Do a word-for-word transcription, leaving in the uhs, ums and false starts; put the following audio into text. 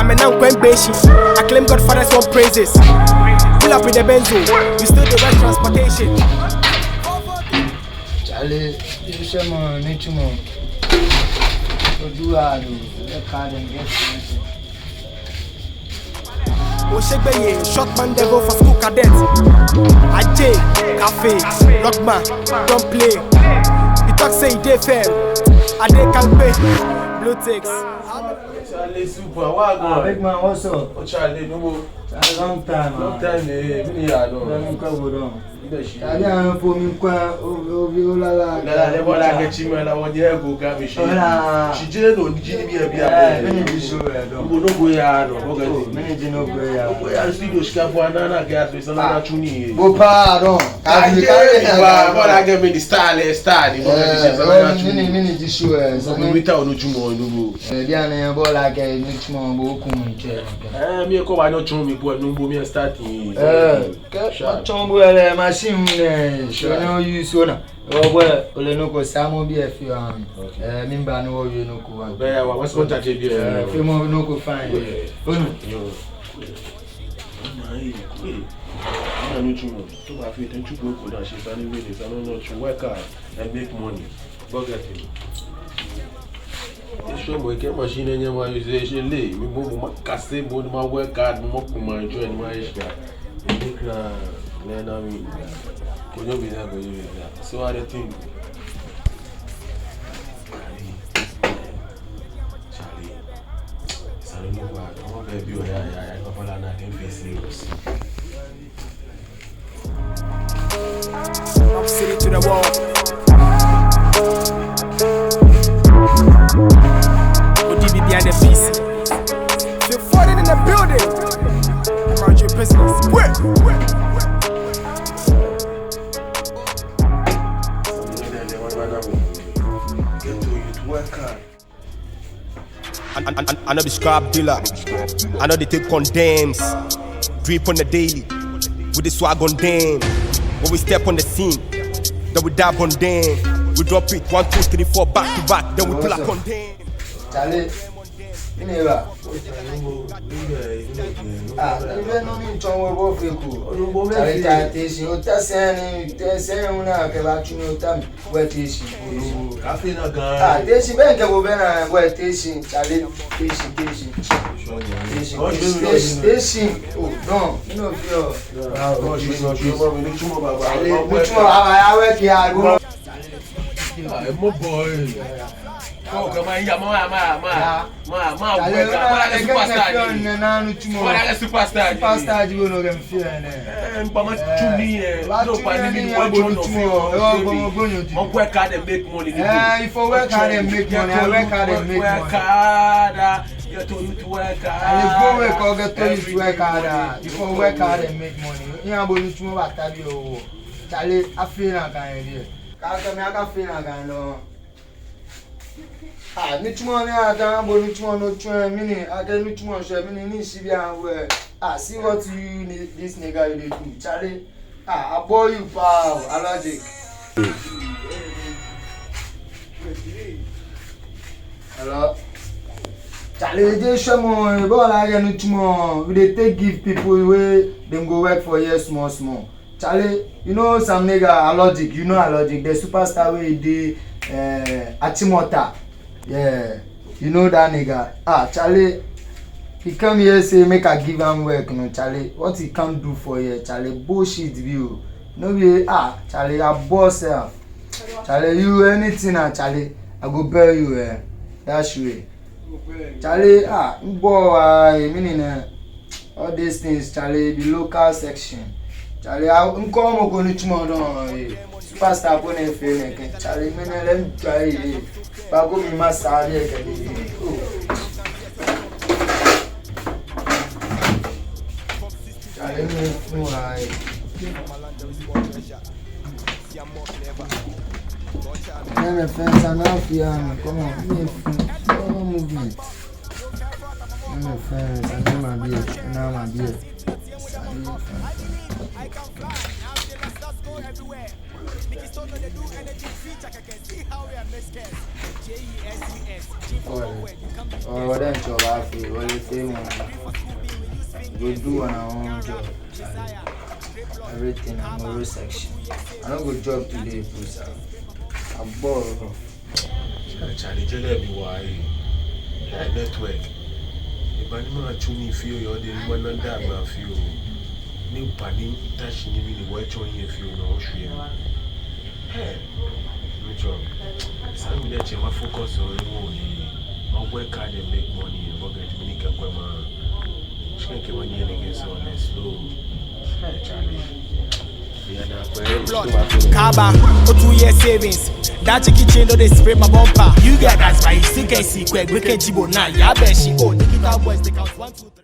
Mɛni nkwɛ mgbe shi. I claim Godfather's own praises. Pull up with the Benzo. We still the right transportation. Charlie, you say more, need to more. So do hard, oh. Work hard and get something. Oshegbe ye, short man devil for school cadet. Ajay, cafe, lock man, don't play. You talk say you dey firm, I dey kampe. Blue ticks. Charlie Super, what Ah, going? Big man, what's up? Oh, Charlie, no more. It's a long time, Long man. time, eh? Mɛni ya nɔ? Long time, bro. Charlie, I don't put me kwa, oh, oh, oh, la, la. Lala, lɛ bɔ lɛ akɛ tsi mɛ la, wɔnyɛ ko ka mi shi. Hola. Shi jɛ no, ni ji ni bi ya bi ya. Eh, mɛni ji so, eh, dɔn. Bo no go ya nɔ, bo ka Oh, ji. mɛni ji no go ya. Bo ya studio shika fo ana na kɛ aso sana na Ah. tsu ni. Bo pa, dɔn. Ka Ka bi, je ka bi, bi ba, ka bɔ lɛ akɛ mɛni star lɛ, star ni, bo ka ji Eh, shi sana na oh, tsu mɛni, ni. mɛni ji so, eh, So sana. mi wita onu tsu mɔ, onu bo. Eh, bi ana ya bɔ lɛ akɛ ni tsu mɔ, bo kun tse. Eh, mi ko ba no tsu mi bo, nu bo mi start ni. Eh. Kɛ Sure. matsɔɔ bo lɛ machine nɛɛ, Sure. so no use ona. Ɔbɔ, ole nɔ ko Samuel bi efi wa. Okay. Eh, mi ba no wo ye nɔ ko wa. Bɛ ya wa, what's contact bi Eh, efi? fi mo nɔ ko fine. Yeah. Onu. Yo. Mama, eh, eh. Ana nitsumɔ. To ba fi tɛ tsu ko ko da shi sani mi ni sani no tsu work hard and make money. Forget it. Eshwɛ mɔ kɛ machine nyɛ ma use shi lɛ, mi bo bo makase bo ni ma work hard, bo maku ma enjoy ni ma eshika. Ni kra, lɛ na mi. Konyo bi na, konyo bi na. So I think. Charlie. Sorry, no bad. Come on, baby, oh, yeah, yeah, yeah. Papa, na dem face serious. From city to the world. O D B behind the P C. Feel flooded in the building. M R G business. Where? Get to it, work hard. I, I, I, I no be scrap dealer. I no dey take condemns. Drip on the daily. With the swag on them. When we step on the scene, then we dab on them. We drop it one, two, three, four, back to back. Then we pull up on them. Charlie, you never. Ah, even no need to worry about fake. Charlie, Charlie, this you tell saying, tell saying, una ke ba tuni o tam. Where this? Kafe na gan. Ah, this bɛ kɛ bo bɛ na where this? Charlie, this, this. This, this, this. Oh, no, no fear. Ah, oh, this, this. Charlie, mi tuma baba, ya wɛ ki a go. Ah, mo boy. Oh, come on, yeah, ma, ma, ma. Ma, ma, Charlie, bɔ lɛ akɛ superstar ji. Bɔ lɛ akɛ superstar ji. Superstar ji bo no kɛ mi feel nɛ. Eh, mba ma tsu mi, eh. Ba tsu mi, eh, bo no tsu mi, eh, bo, bo, bo no tsu mi. Mɔ work hard and make money. Eh, if you work hard and make money, I work hard and make money. Work hard, ah, get to you to work hard. Charlie, go work, or get to you to work hard, ah. If you work hard and make money. Iya bo no tsu mi ba ta bi o. Charlie, I feel like I am here. Ka ka mi aka feel like I know. Ah, nitsumɔ ni ada bo nitsumɔ no tsɔɔ mi ni akɛ nitsumɔ shɛ mi ni ni shi bi an wɛ. Ah, see what you ni-, this nigga you dey do, Charlie. Ah, I bore you, pal, allergic. Hello. Charlie, we dey show mo, but like nitsumɔ we dey take give people wey dem go work for here small small. Charlie, you know some nigga, Alogic, you know Alogic, the superstar wey dey, eh, Achimota. Yeah, you know that nigga. Ah, Charlie, he come here say make I give am work, no, Charlie. What he come do for here, Charlie? Bullshit, view. No be, ah, Charlie, I boss self. Charlie, you anything, ah, Charlie, I go bail you, eh. That's way. Charlie, ah, boy, I mean, eh, all these things, Charlie, be local section. Charlie, I, nkɔ mɔ ko nitsumɔ dɔn, eh, superstar ko ne fe ne ke. Charlie, mɛni lɛ mi try, eh, ba ko mi ma sa de ke, eh, oh. Charlie, mi fun, ah, eh. Let me fence and off here. Come on, give me a full movement. Let me fence and then my beer. And now my beer. Oh, oh, then to our feel, what you feel, man? Go do on our own job. Everything on our section. I don't go job today, please. I bore. Charlie, jɛlɛ mi wa yi. Network. Eba ni matsu nii fioo yɛ odɛŋ, mana da ma fioo. Ni pani tashi ni mi ni wɔtsɔ yɛ fioo nɔ oshwie mi. Hey, mi tsɔ. Esa akɛ mi diɛŋtsɛ ma focus on ewo ni. Ma work hard and make money, ma get mi ni kɛ kwɛ ma. Shikɛ kɛ ma ni ɛni kɛ so na slow. Hey, Charlie. Kaba, oh, two year savings. That chicken chain, no dey spray my bumper. You get that, but you still can see quick. We can jibo now. Yeah, bet she, oh, Nikita boys, they count one, two, three.